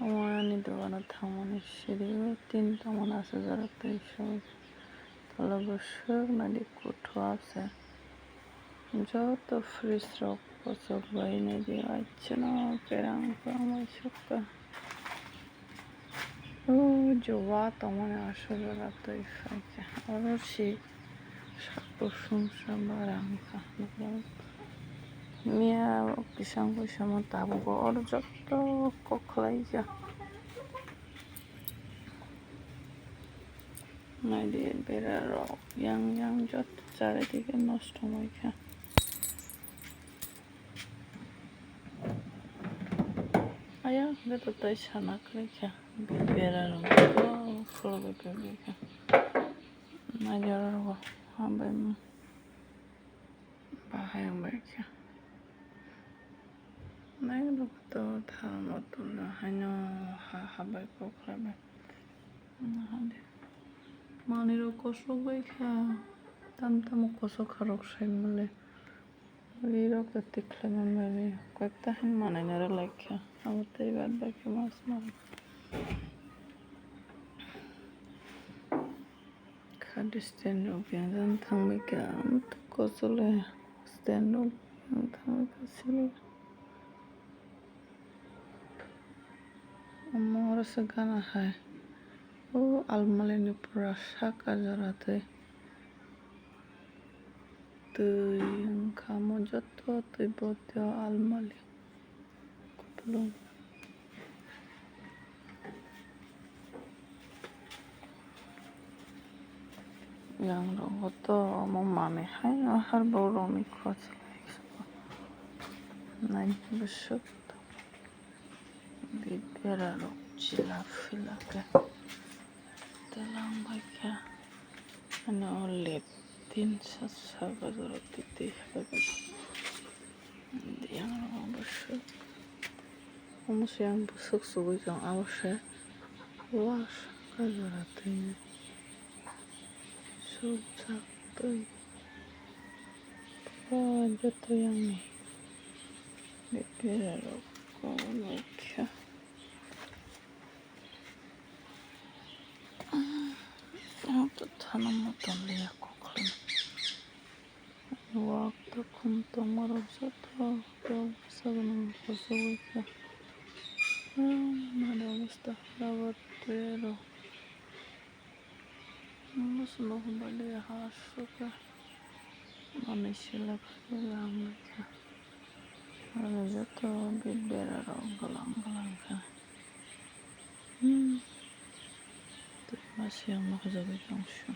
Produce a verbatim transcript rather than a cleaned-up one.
Omo ani dogano thangmani siri o tin tongmani aswk jora twi soi. Tolo bwswk naidi kuthuk se. Joto fridge rok kochok bai naidi, aichano kerang kwrwngbai sukha. O joba tongmani aswk jora twi phaikha. Oro si sak kusung sa barang kha. Miya kisang kuisamo tabuk oro joto kok khlaijak. Naidi bera rok yang yang joto charidike nosto wngkha. Aya joto tei sana kwrwikha. Bera rok joto khulugwi phaikha. Naidi oro hambai. Bahai wngbaikha. Nairok to thalmo tula haino ha habai kok khlaibai. Nahadi. Manwirok kosok baikha. Tam tamo kosok kha rok sai mole. Rirok to tikhlai manbai. Koyekta haino manwi nw rwlaikha. Abo tei bad bakhe mas manwi. Khadi stand rok biyang jani thangbai kha, amtwk kochole stand rok biyang thangbai kha silo. Omo oro se gana hai. O almali ni pura saka jora twi. Twi wngkha omo joto twi botwi o almali. Kupulung. Yang rogo to omo manwi haino harbok rokni khoroksa nai bwswk bera rok chila phila khe twlang bai khe ano lep tin sa saka jora twi twi hai. Yang rogo bwswk. Omo se yang bwswk chugui tong, abo se wa saka jora twi. Sukjak twi. Pura joto yang ni bera rok kok nukha. Ang to thana motom liya kok khlai. Wak to khum tongma rok joto kebo bwsa gwnang kochogwi kha. Nadi obostha rubber tray rok. Bwswk no hwnbai liya ha sukha. Manwi selek selek wngkha. Aro joto bit bera rok gwlang gwlang kha. Hmm. Twi masa yang nukjagwi tong sio.